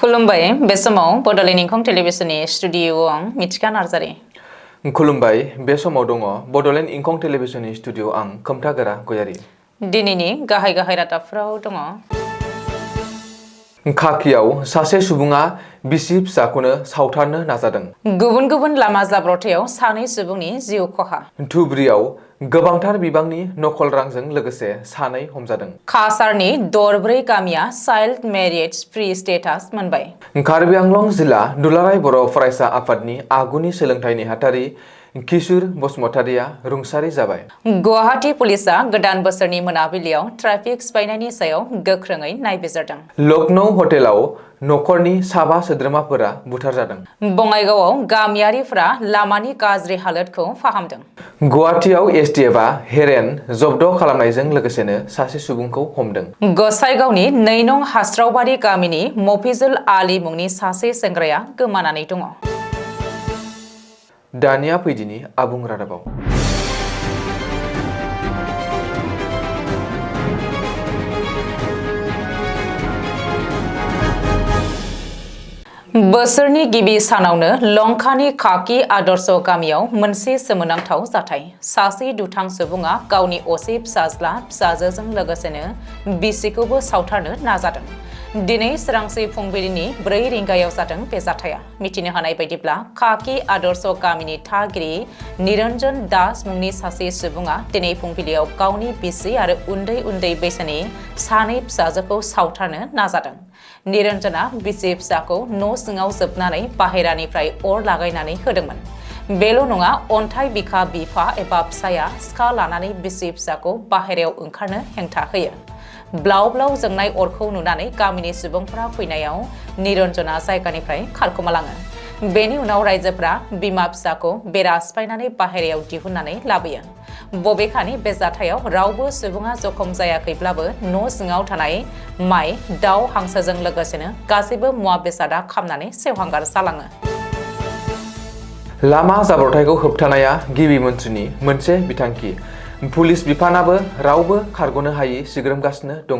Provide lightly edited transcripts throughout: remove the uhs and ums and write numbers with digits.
खुलुमबाय बे समाव बडलेण्ड इंखं टेलिभिजननि स्टुडिअआव आं मिथिका नार्जारि। खुलुमबाय बे समाव दङ बडलेण्ड इंखं टेलिभिजननि स्टुडिअ आं खोमथागोरा गयारि। दिनैनि गाहाय रादाबफोराव दङ। खाखियाव सासे सुबुङा बिसि फिसाखौनो सावथारनो नाजादों। गुबुन गुबुन लामा जाब्रबथायाव सानै सुबुंनि जिउ खहा। धुबुरीयाव गोबांथार बिबांनि नकल रांजों लोगोसे सानै हमजादों। काछारनि दरब्रै गामिया चाइल्ड मेरिज फ्रि स्टेटास मोनबाय। कार्बि आंलं जिल्ला दुलाराय बर' फरायसा आफादनि आगुनि सोलोंथाइ नेहाथारि किशोर बसुमतारिया रुंसारि जाबाय। गुवाहाटी पुलिसा गोदान बोसोरनि मोनाबिलियाव ट्राफिक सिफायनायनि सायाव गोख्रोङै नायबिजिरदों। लखनौ हटेलाव नखरनि साबा सोद्रोमाफोरा बुथारजादों। बङाइगावआव गामियारिफोरा लामानि गाज्रि हालोदखौ फाहामदों। गुवाहाटीआव एसटिएफआ हेरेन जब्द खालामनायजों लोगोसेनो सासे सुबुंखौ हमदों। गसाइगावनि 2 नं हास्रावबारि गामिनि मफिजुल आली मुंनि सासे सेंग्राया गोमानानै दङ। दानिया फैदिनि आबुं रादाबाव। बोसोरनि गिबि सानावनो लंकानि खाखि आदर्श गामियाव मोनसे सोमोनांथाव जाथाय। सासे दुथां सुबुङा गावनि असे फिसाज्ला फिसाजोजों लोगोसेनो बिसिखौबो सावथारनो नाजादों। दिनै सोरांसि फुंबिलिनि 4 रिंगायाव जादों बे जाथाया। मिथिनो हानाय बायदिब्ला खाखि आदर्श गामिनि थागिरि निरन्जन दास मुंनि सासे सुबुङा दिनै फुंबिलियाव गावनि बिसि आरो उन्दै उन्दै बैसोनि सानै फिसाजोखौ सावथारनो नाजादों। निरन्जना बिसि फिसाखौ न' सिङाव जोबनानै बाहेरानिफ्राय अर लागायनानै होदोंमोन। बेल' नङा, अन्थाइ बिखा बिफा एबा फिसाया सिखा लानानै बिसि फिसाखौ बाहेरायाव ओंखारनो हेंथा होयो। ब्लाव ब्लाव जोंनाय अरखौ नुनानै गामिनि सुबुंफोरा फैनायाव निरन्जना जायगानिफ्राय खारखोमालाङो। बेनि उनाव रायजोफोरा बिमा फिसाखौ बेरा सिफायनानै बाहेरायाव दिहुननानै लाबोयो। बबेखानि बे जाथायाव रावबो सुबुङा जखम जायाखैब्लाबो न' सिङाव थानाय माइ, दाउ, हांसोजों लोगोसेनो गासैबो मुवा बेसादा खामनानै सेवहांगार जालाङो। लामा जाब्रबथायखौ होबथानाया गिबि मन्थ्रिनि मोनसे बिथांखि। पुलिस बिफानाबो रावबो खारग'नो हायै सिग्रोमगासिनो दङ।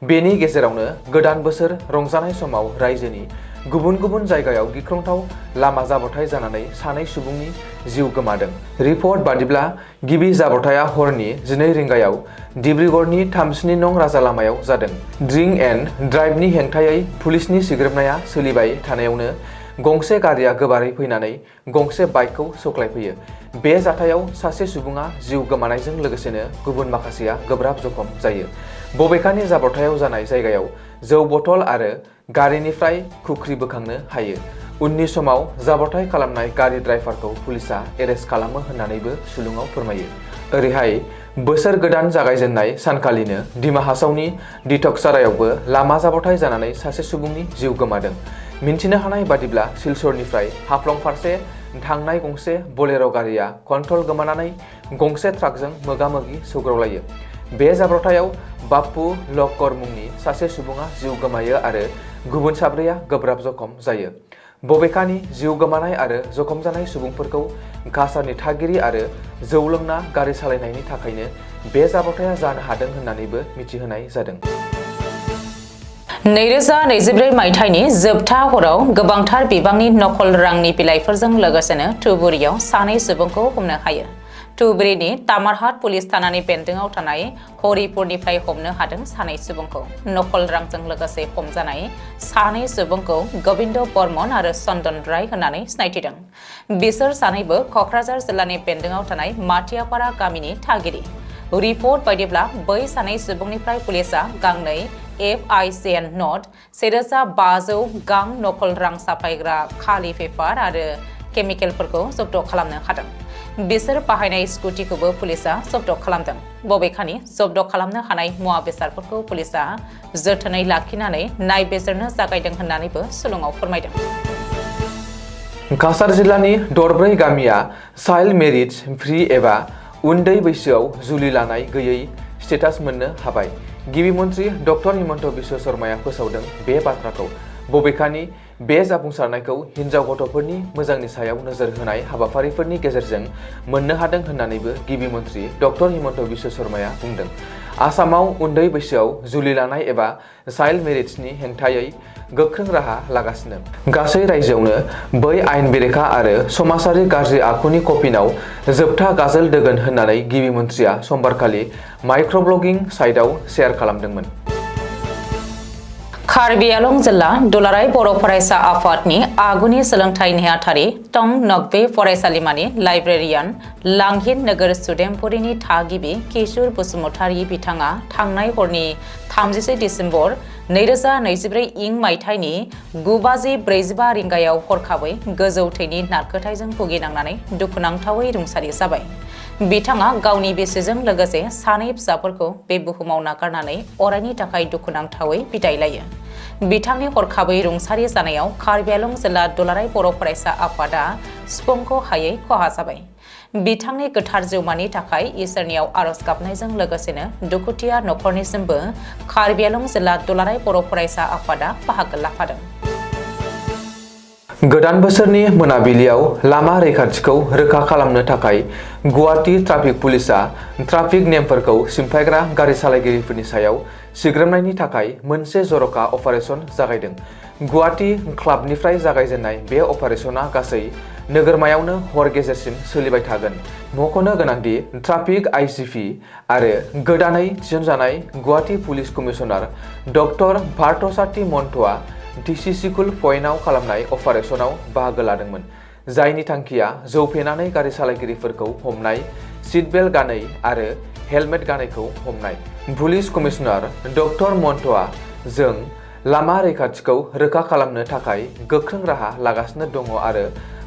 बेनि गेजेरावनो गोदान बोसोर रंजानाय समाव रायजोनि गुबुन गुबुन जायगायाव गिख्रंथाव लामा जाब्रबथाय जानानै सानै सुबुंनि जिउ गोमादों। रिपर्ट बादिब्ला गिबि जाब्रबथाया हरनि 12 रिंगायाव डिब्रुगड़नि 37 नं राजा लामायाव जादों। ड्रिंक एन्ड ड्राइभनि हेंथायै पुलिसनि सिग्रोमनाया सोलिबाय थानायावनो गंसे गारिया गोबारै फैनानै गंसे बाइकखौ सौख्लायफैयो। बे जाथायाव सासे सुबुङा जिउ गोमानायजों लोगोसेनो गुबुन माखासेया गोब्राब जखम जायो। बबेखानि जाब्रबथायाव जानाय जायगायाव जौ बथल आरो गारिनिफ्राय खुख्रि बोखांनो हायो। उननि समाव जाब्रबथाय खालामनाय गारि ड्राइभारखौ पुलिसा एरेस्ट खालामो होननानैबो सुलुङाव फोरमायो। ओरैहाय बोसोर गोदान जागायजेननाय सानखालिनो दिमा हासावनि दिथकसारायावबो लामा जाब्रबथाय जानानै सासे सुबुंनि जिउ गोमादों। मिन्थिनो हानाय बादिब्ला सिलचरनिफ्राय हाफ्लं फारसे थांनाय गंसे बलेर' गारिया कन्ट्रल गोमानानै गंसे ट्राकजों मोगा-मोगि सौग्रावलायो। बे जाब्रबथायाव बाप्पु लक्कर मुंनि सासे सुबुङा जिउ गोमायो आरो गुबुन 4 गोब्राब जखम जायो। बबेखानि जिउ गोमानाय आरो जखम जानाय सुबुंफोरखौ काछारनि थागिरि आरो जौ लोंना गारि सालायनायनि थाखायनो बे जाब्रबथाया जानो हादों होननानैबो मिथिहोनाय जादों। 2024 मायथाइनि जोबथा हराव गोबांथार बिबांनि नकल रांनि बिलाइफोरजों लोगोसेनो धुबुरीयाव सानै सुबुंखौ हमनो हायो। धुबुरीनि तामारहाट पुलिस थानानि बेन्दोंआव थानाय हरिपुरनिफ्राय हमनो हादों सानै सुबुंखौ। नकल रांजों लोगोसे हमजानाय सानै सुबुंखौ गोविन्द बर्मन आरो चन्दन राय होननानै सिनायथिदों। बिसोर सानैबो क'क्राझार जिल्लानि बेन्दोंआव थानाय माथियापारा गामिनि थागिरि। रिपर्ट बायदिब्ला बै सानै सुबुंनिफ्राय पुलिसा गांनै FICN नट, 1500 गां नकल रां साफायग्रा खालि पेपार आरो केमिकेलफोरखौ जब्द खालामनो हादों। बिसोर बाहायनाय स्कुटिखौबो पुलिसा जब्द खालामदों। बबेखानि जब्द खालामनो हानाय मुवा बेसादफोरखौ पुलिसा जोथोनै लाखिनानै नायबिजिरनो जागायदों होननानैबो सुलुङाव फोरमायदों। काछार जिल्लानि दरब्रै गामिया चाइल्ड मेरिज फ्रि एबा उन्दै बैसोआव जुलि लानाय गैयै स्टेटास मोननो हाबाय। गिबि मन्थ्रि डक्टर हिमन्त बिश्व शर्माया फोसावदों बे बाथ्राखौ। बबेखानि बे जाफुंसारनायखौ हिन्जाव गथ'फोरनि मोजांनि सायाव नोजोर होनाय हाबाफारिफोरनि गेजेरजों मोननो हादों होननानैबो गिबि मन्थ्रि डक्टर हिमन्त बिश्व शर्माया बुंदों। आसामाव उन्दै बैसोआव जुलि लानाय एबा चाइल्ड मेरिजनि हेंथायै गोख्रों राहा लागासिनो। गासै रायजोआवनो बै आयेन बेरेखा आरो समाजारि गाज्रि आखुनि कफिनाव जोबथा गाजोल दोगोन होननानै गिबि मन्थ्रिया समबारखालि माइक्रब्लगिं साइटआव शेयार खालामदोंमोन। कार्बि आंलं जिल्ला दुलाराय बर' फरायसा आफादनि आगुनि सोलोंथाइ नेहाथारि टं नकबे फरायसालिमानि लाइब्रेरियान लांहिन नोगोर सुदेमपुरिनि थागिबि किशोर बसुमतारी बिथाङा थांनाय हरनि 31 डिसेम्बर 2024 इं मायथाइनि 9:45 रिंगायाव हरखाबै गोजौ थैनि नारखोथायजों भुगिनांनानै दुखुनांथावै रुंसारि जाबाय। बिथाङा गावनि बिसिजों लोगोसे सानै फिसाफोरखौ बे बुहुमाव नागारनानै अरायनि थाखाय दुखुनांथावै बिदाय लायो। बिथांनि हरखाबै रुंसारि जानायाव कार्बि आंलं जिल्ला दुलाराय बर' फरायसा आफादा सिफुंखौ हायै खहा जाबाय। बिथांनि गोथार जिउमानि थाखाय इसोरनियाव आरज गाबनायजों लोगोसेनो दुखुथिया नखरनिसिमबो कार्बि आंलं जिल्ला दुलाराय बर' फरायसा आफादा बाहागो लाफादों। गोदान बोसोरनि मोनाबिलियाव लामा रैखाथिखौ रोखा खालामनो थाखाय गुवाहाटी ट्राफिक पुलिसआ ट्राफिक नेमफोरखौ सिमफायग्रा गारि सालायगिरिफोरनि सायाव सिग्रोमनायनि थाखाय मोनसे जर'खा अपारेशन जागायदों। गुवाहाटी क्लाबनिफ्राय जागायजेननाय बे अपारेशना गासै नोगोरमायावनो हर गेजेरसिम सोलिबाय थागोन। मख'नो गोनांदि ट्राफिक आइजिपि आरो गोदानै थिसनजानाय Guwahati police commissioner doctor Parthasarathi मन्ट'आ टिसिसिकुल पइन्टआव खालामनाय अपारेशनाव बाहागो लादोंमोन, जायनि थांखिया जौ फेनानै गारि सालायगिरिफोरखौ हमनाय, सीटबेल्ट गानै आरो हेलमेट गानैखौ हमनाय। पुलिस कमिशनार डक्टर मन्ट'आ जों लामा रैखाथिखौ रोखा खालामनो थाखाय गोख्रों राहा लागासिनो दङ आरो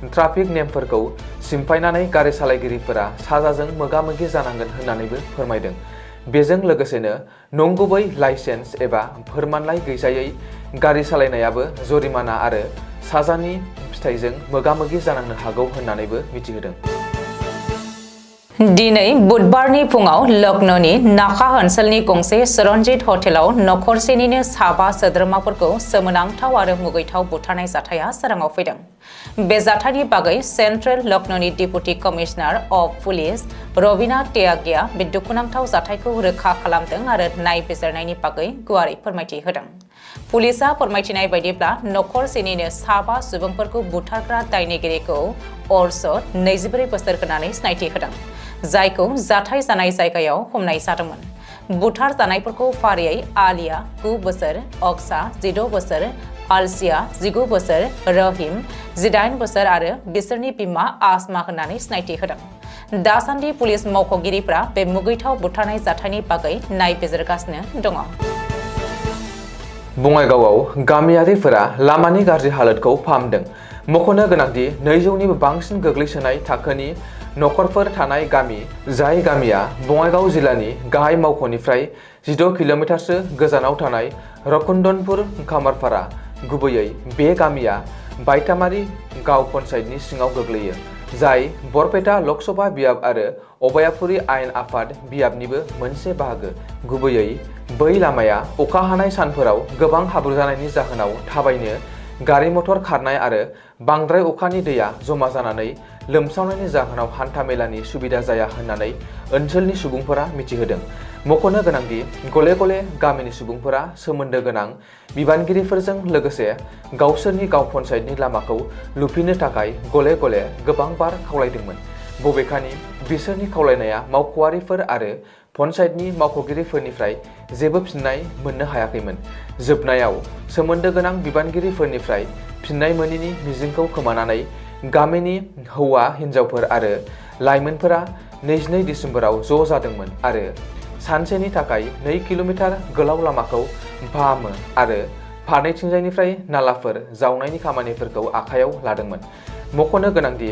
ट्राफिक नेमफोरखौ सिमफायनानै गारि सालायगिरिफोरा साजाजों मोगा-मोगि जानांगोन होननानैबो फोरमायदों। बेजों लोगोसेनो नंगुबै लाइसेन्स एबा फोरमानलाइ गैजायै गारि सालायनायाबो जरिमाना आरो साजानि फिथाइजों मोगा-मोगि जानांनो हागौ होननानैबो मिथिहोदों। दिनै बुधबारनि फुङाव लखनौनि नाका ओनसोलनि गंसे चिरन्जीत हटेलाव नखरसेनिनो 7 सोद्रोमाफोरखौ सोमोनांथाव आरो मुगैथाव बुथारनाय जाथाया सोराङाव फैदों। बे जाथायनि बागै सेन्ट्रेल लखनौनि deputy commissioner of police Rabina त्यागिया बे दुखुनांथाव जाथायखौ रोखा खालामदों आरो नायबिजिरनायनि बागै गुवारै फोरमायथि होदों। पुलिसआ फोरमायथिनाय बायदिब्ला नखरसेनिनो 7 सुबुंफोरखौ बुथारग्रा दायनिगिरिखौ अरसद 24 बोसोर होनानै सिनायथि होदों, जायखौ जाथाय जानाय जायगायाव हमनाय जादोंमोन। बुथार जानायफोरखौ फारियै आलिया 9 बोसोर, अक्सा 16 बोसोर, आलसिया 19 बोसोर, रहिम 18 बोसोर आरो बिसोरनि बिमा आसमा होननानै सिनायथि होदों। दासान्दि पुलिस मावख'गिरिफ्रा बे मुगैथाव बुथारनाय जाथायनि बागै नायबिजिरगासिनो दङ। बङाइगावआव गामियारिफोरा लामानि गाज्रि हालोदखौ फाहामदों। मख'नो गोनांदि 200निबो बांसिन गोग्लैसोनाय थाखोनि नखरफोर थानाय गामि, जाय गामिया बङाइगाव जिल्लानि गाहाय मावख'निफ्राय 16 किल'मिटारसो गोजानाव थानाय रकुन्दनपुर खामारपारा। गुबैयै बे गामिया बायतामारि गाव पन्चायतनि सिङाव गोग्लैयो, जाय बरपेटा लकसभा बियाब आरो अभयापुरी आयेन आफाद बियाबनिबो मोनसे बाहागो। गुबैयै बै लामाया अखा हानाय सानफोराव गोबां हाब्रु जानायनि जाहोनाव थाबायनो, गारि मटर खारनाय आरो बांद्राय अखानि दैया जमा जानानै लोमसावनायनि जाहोनाव हान्था मेलानि सुबिदा जाया होननानै ओनसोलनि सुबुंफोरा मिथिहोदों। मख'नो गोनांदि गले गले गामिनि सुबुंफोरा सोमोन्दो गोनां बिबानगिरिफोरजों लोगोसे गावसोरनि गाव पन्चायतनि लामाखौ लुफिननो थाखाय गले गले गोबां बार खावलायदोंमोन। बबेखानि बिसोरनि खावलायनाया मावख'आरिफोर आरो पन्चायतनि मावख'गिरिफोरनिफ्राय जेबो फिननाय मोननो हायाखैमोन। जोबनायाव सोमोन्दो गोनां बिबानगिरिफोरनिफ्राय फिननाय मोनैनि मिजिंखौ खोमानानै गामिनि हौवा हिन्जावफोर आरो लाइमोनफोरा 22 डिसेम्बराव ज' जादोंमोन आरो सानसेनि थाखाय 2 किल'मिटार गोलाव लामाखौ फाहामो आरो फारनैथिंजायनिफ्राय नालाफोर जावनायनि खामानिफोरखौ आखायाव लादोंमोन। मख'नो गोनांदि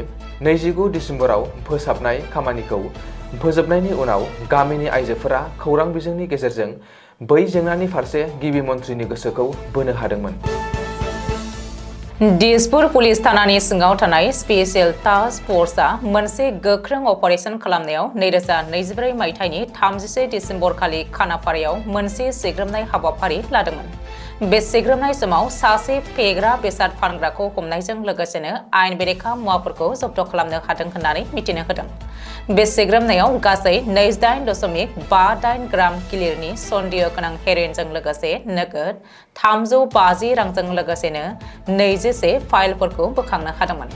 29 डिसेम्बराव फोसाबनाय खामानिखौ फोजोबनायनि उनाव गामिनि आइजोफोरा खौरां बिजोंनि गेजेरजों बै जेंनानि फारसे गिबि मन्थ्रिनि गोसोखौ बोनो हादोंमोन। दिसपुर पुलिस थानानि सिङाव थानाय स्पेशल टास्क फर्सआ मोनसे गोख्रों अपारेशन खालामनायाव 2024 मायथाइनि 31 डिसेम्बर खालि खानापारायाव मोनसे सिग्रोमनाय हाबाफारि लादोंमोन। बे सिग्रोमनाय समाव सासे फेग्रा बेसाद फानग्राखौ हमनायजों लोगोसेनो आयेन बेरेखा मुवाफोरखौ जब्द खालामनो हादों होननानै मिथिनो होदों। बे सिग्रोमनायाव गासै 28.58 ग्राम गिलिरनि सन्देह गोनां हेर'इनजों लोगोसे नोगोद 350 रांजों लोगोसेनो 21 फाइलफोरखौ बोखांनो हादोंमोन।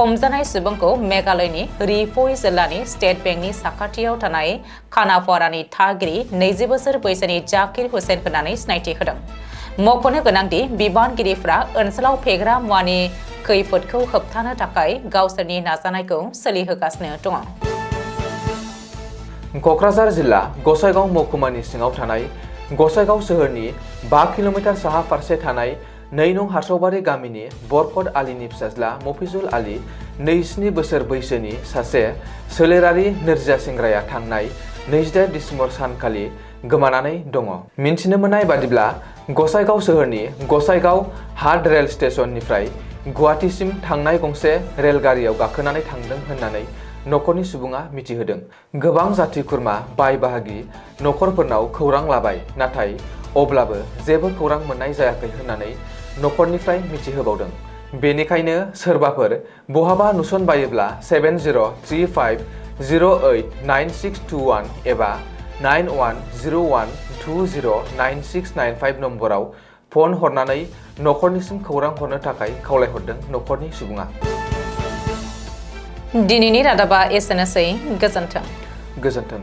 हमजानाय सुबुंखौ मेघालयनि रिफय जिल्लानि स्टेट बेंकनि साखाथियाव थानाय खानापारानि थागिरि 20 बोसोर बैसोनि जाकिर हुसेन होननानै सिनायथि होदों। मख'नो गोनांदि बिबानगिरिफ्रा ओनसोलाव फेग्रा मुवानि खैफोदखौ होबथानो थाखाय गावसोरनि नाजानायखौ सोलिहोगासिनो दङ। क'क्राझार जिल्ला गसाइगाव महकुमानि सिङाव थानाय गसाइगाव सोहोरनि 5 किल'मिटार साहा फारसे थानाय 2 नं हारसावबारि गामिनि बरकत आलीनि फिसाज्ला मफिजुल आली 27 बोसोर बैसोनि सासे सोलेरारि नोरजिया सेंग्राया थांनाय 28 दिसेम्बर सानखालि गोमानानै दङ। मिन्थिनो मोननाय बादिब्ला गसाइगाव सोहोरनि गसाइगाव हाट रेल स्टेशननिफ्राय गुवाहाटीसिम थांनाय गंसे रेलगारियाव गाखोनानै थांदों होननानै नखरनि सुबुङा मिथिहोदों। गोबां जाथि खुरमा बाय बाहागि नखरफोरनाव खौरां लाबाय, नाथाय अब्लाबो जेबो खौरां मोननाय जायाखै होननानै नखरनिफ्राय मिथिहोबावदों। बेनिखायनो सोरबाफोर बहाबा नुसनबायोब्ला 7035089621 एबा 9101209695 नम्बराव फन हरनानै नखरनिसिम खौरां हरनो थाखाय खावलायहरदों नखरनि सुबुङा। दिनैनि रादाबा एसेनोसै। गोजोन्थों। गोजोन्थों।